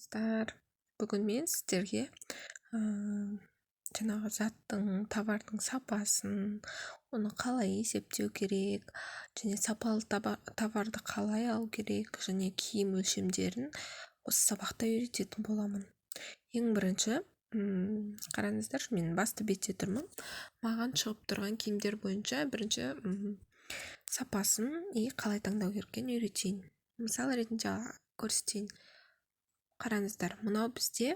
Достар, бүгін мен сіздерге жаңағы заттың, товардың сапасын, оны қалай есептеу керек және сапалы товарды қалай алу керек және киім өлшемдерін осы сабақта үйрететін боламын. Ең бірінші, қараңыздар, мен басты бетте тұрмын. Маған шығып тұрған киімдер бойынша бірінші сапасын и қалай таңдау керек екенін үйретейін. Мысал ретінде көрсетейін. Қараңыздар, мынау бізде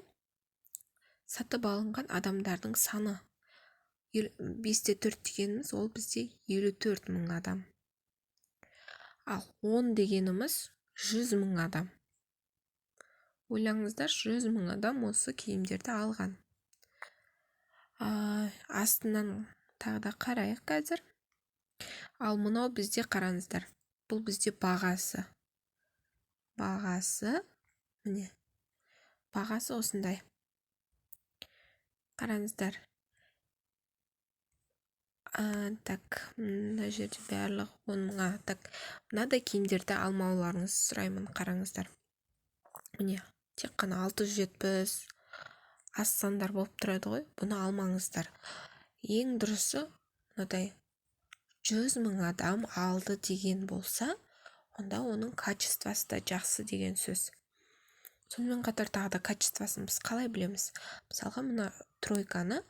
сатып алынған адамдардың саны. 5,4 дегеніміз ол бізде 54 мың адам. Ал 10 дегеніміз 100 мың адам. Ойлаңыздар, 100 мың адам осы киімдерді алған. Астынан тағы да қарайық қазір. Ал мынау бізде, қараңыздар, бұл бізде бағасы. Бағасы, міне, бағасы осындай. Қараңыздар. Так, мына жерде барлығы 10 мыңға. Так, мынадай киімдерді алмауларыңызды сұраймын, қараңыздар. Міне, тек қана 670 аз сандар болып тұрады ғой, бұны алмаңыздар. Ең дұрысы мынадай 100 мың адам алды деген болса, онда оның качествосы да жақсы деген сөз. Сонымен қатар тағы да качествосын біз қалай білеміз? Мысалға, мына тройканы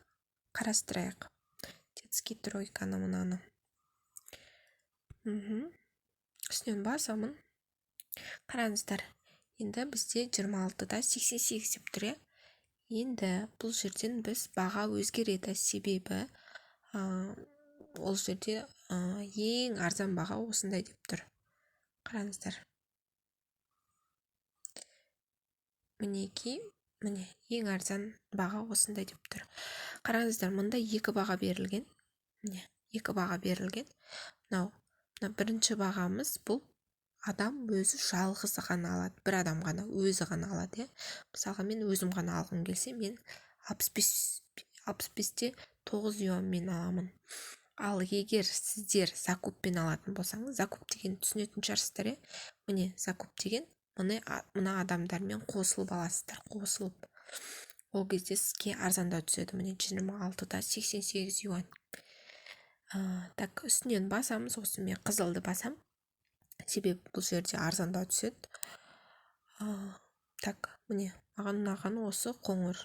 қарастырайық. Детский тройканы мынаны. Үстінен басамын. Қараңыздар, енді бізде 26,88 деп тұр, иә? Енді бұл жерден біз баға өзгереді, себебі ол жерде ең арзан баға осындай деп тұр. Қараңыздар. Мінекей, міне, ең арзан баға осындай деп тұр. Қараңыздар, мында екі баға берілген. Міне, екі баға берілген. Мына бірінші бағамыз бұл адам өзі жалғыз ғана алады, бір адам ғана өзі ғана алады, иә. Мысалға, мен өзім ғана алғым келсе, мен 65,09 юаньмен аламын. Ал егер сіздер закуппен алатын болсаңыз, закуп деген түсінетін шығарсыздар, иә. Міне, закуп деген мына адамдармен қосылып аласыздар, қосылып. Ол кезде сізге арзандау түседі. Міне, 26,88 юань. Так, үстінен басамыз, осы мен қызылды басам. Себебі бұл жерде арзандау түседі. Так, міне, маған ұнаған осы қоңыр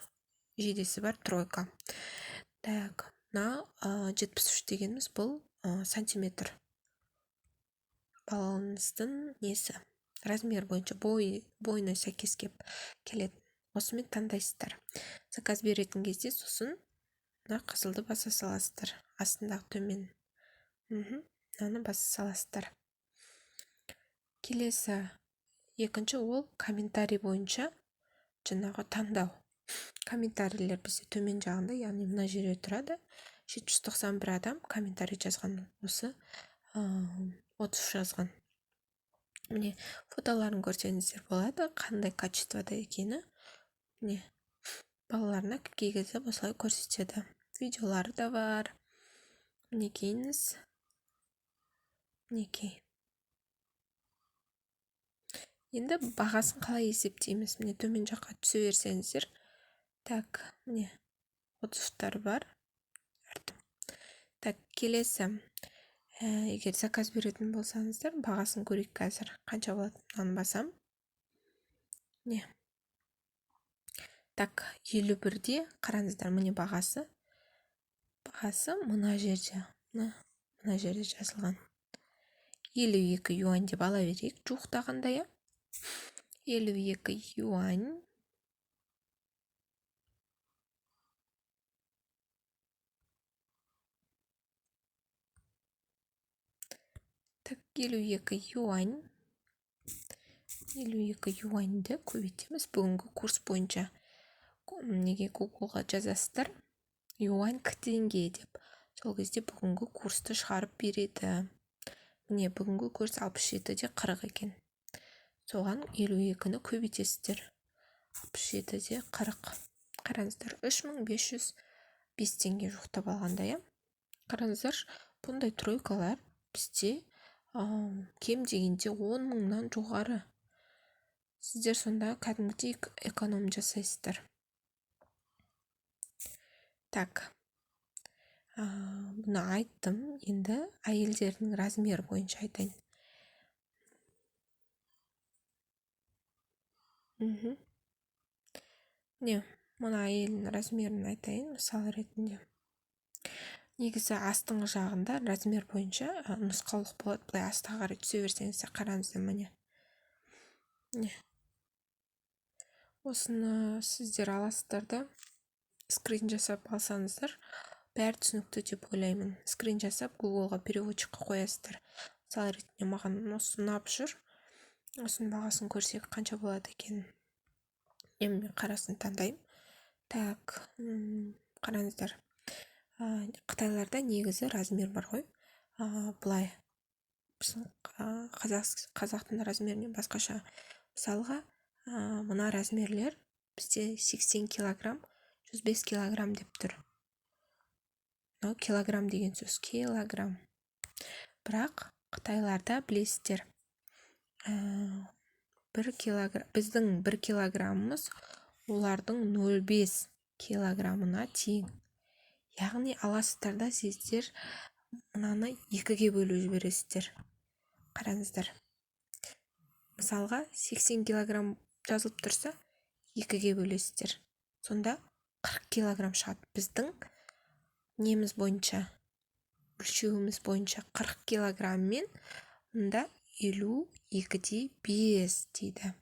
жейдесі бар тройка. Так, мына, 73 дегеніміз бұл, сантиметр. Балаңыздың несі? Размер бойынша бойына сәйкес кеп келеді. Осымен таңдайсыздар. Заказ беретін кезде сосын мына қызылды баса саласыздар. Астындағы төмен. Мынаны баса саласыздар. Келесі екінші ол комментарий бойынша жаңағы таңдау. Комментарийлер бізде төмен жағында, яғни мына жерде тұрады. 791 адам комментарий жазған, осы, отыз жазған. Міне, фотоларын көрсеңіздер болады, қандай качествода екені. Міне, балаларына кигізіп осылай көрсетеді. Видеолары да бар. Мінекейіңіз. Мінекей. Енді бағасын қалай есептейміз? Міне, төмен жаққа түсе берсеңіздер. Так, міне, отзывтар бар. Так, келесі. Егер заказ беретін болсаңыздар, бағасын көрейік қазір. Қанша болады? Мынаны басам. Міне. Так, елу бірде, қараңыздар, міне бағасы. Бағасы мына жерде, мына жерде жазылған. 52 юань деп ала берейік, жуықтағанда, иә. 52 юань. Так, 52 юань. 52 юаньді көбейтеміз бүгінгі курс бойынша. Неге Google-ға жазасыздар? Юань к теңге деп. Сол кезде бүгінгі курсты шығарып береді. Міне, бүгінгі курс 67,40 екен. Соған елу екіні көбейтесіздер. 67,40. Қараңыздар, 3505 теңге жуықтап алғанда, иә. Қараңыздар, бұндай тройкалар бізде, кем дегенде 10 мыңнан жоғары. Сіздер сонда кәдімгідей эконом жасайсыздар. Так, бұны айттым. Енді әйелдердің размері бойынша айтайын. Міне, мына әйелдің размерін айтайын мысал ретінде. Негізі астыңғы жағында размер бойынша нұсқаулық болады. Былай астыға қарай түсе берсеңіз, қараңыздар, міне. Міне. Осыны сіздер аласыздар да, скрин жасап алсаңыздар, бәрі түсінікті деп ойлаймын. Скрин жасап Google-ға переводчикқа қоясыздар. Мысал ретінде маған осы ұнап жүр. Осының бағасын көрсек қанша болады екен. Енді мен қарасын таңдаймын. Так, қараңыздар. Қытайларда негізі размер бар ғой. Былай біздің қазақтың размерінен басқаша. Мысалға, мына размерлер бізде 80 килограмм, 105 килограмм деп тұр. Мынау килограмм деген сөз, килограмм. Бірақ қытайларда білесіздер, бір килограмм, біздің 1 килограммымыз олардың 0,5 килограммына тең. Яғни аласыздар да сіздер мынаны 2-ге бөліп жібересіздер. Қараңыздар. Мысалға 80 килограмм жазылып тұрса, 2-ге бөлесіздер. Сонда 40 килограмм шығады. Біздің неміз бойынша, өлшеуіміз бойынша 40 килограмм мен мында 52,5 дейді.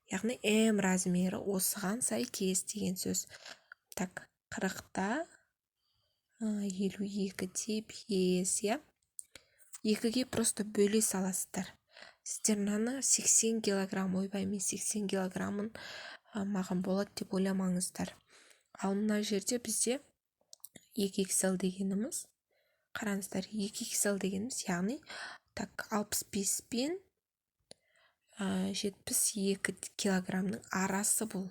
Яғни М размері осыған сәйкес деген сөз. Так, 40-та 52,5, иә? 2-ге просто бөле саласыздар. Сіздер мынаны 80 килограмм, ойбай, мен 80 килограммын маған болады деп ойламаңыздар. Ал мына жерде бізде екі икс эл дегеніміз, қараңыздар, екі икс эл дегеніміз, яғни так, 65 пен 72 килограммның арасы бұл.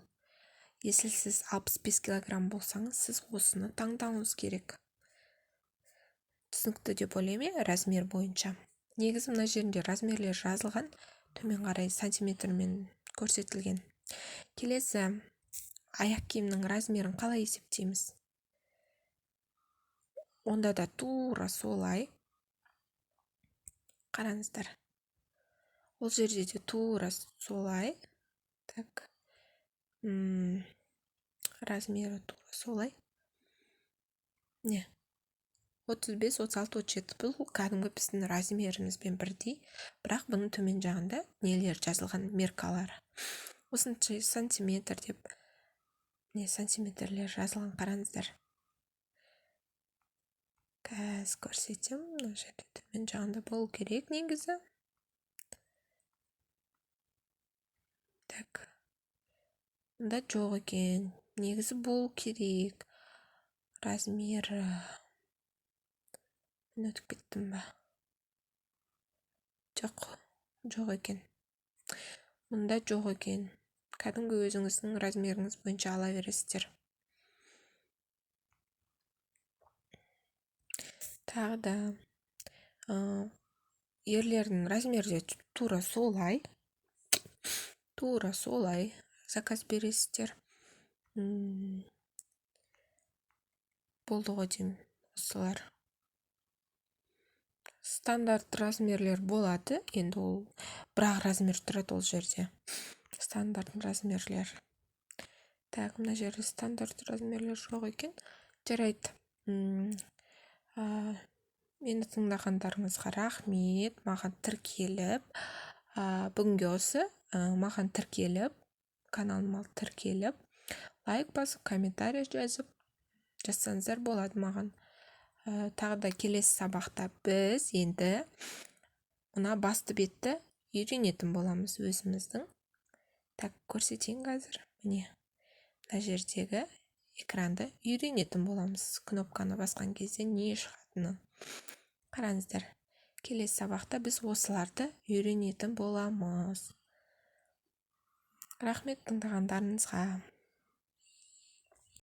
Если сіз 65 килограмм болсаңыз, сіз осыны таңдауыңыз керек. Түсінікті деп ойлаймын, иә, размер бойынша. Негізі мына жерінде размерлер жазылған, төмен қарай сантиметрмен көрсетілген. Келесі аяқ киімнің размерін қалай есептейміз? Онда да тура солай. Қараңыздар. Ол жерде де тура солай. Так. Размері тура солай. Не? 35, 36, 37. Бұл кәдімгі біздің размерімізбен бірдей, бірақ бұның төмен жағында нелер жазылған, меркалары. Осынша сантиметр деп, не сантиметрлер жазылған, қараңыздар. Қазір көрсетемін, мына жерде төмен жағында болу керек негізі. Так. Мында жоқ екен. Негізі болу керек. Размері. Мен өтіп кеттім ба? Жоқ, жоқ екен. Мұнда жоқ екен. Кәдімгі өзіңіздің размеріңіз бойынша ала бересіздер. Тағы да, ерлердің размері де тура солай. Тура солай заказ бересіздер. Болды ғой деймін осылар. Стандарт размерлер болады. Енді ол бір-ақ размер тұрады ол жерде. Стандарт размерлер. Так, мына жерде стандарт размерлер жоқ екен. Жарайды. Мені тыңдағандарыңызға рахмет. Маған тіркеліп, бүгінге осы, маған тіркеліп, каналыма тіркеліп, лайк басып, комментарий жазып, жазсаңыздар болады маған. Тағы да келесі сабақта біз енді мына басты бетті үйренетін боламыз өзіміздің. Так, көрсетейін қазір. Міне, мына жердегі экранды үйренетін боламыз. Кнопканы басқан кезде не шығатыны. Қараңыздар, келесі сабақта біз осыларды үйренетін боламыз. Рахмет тыңдағандарыңызға.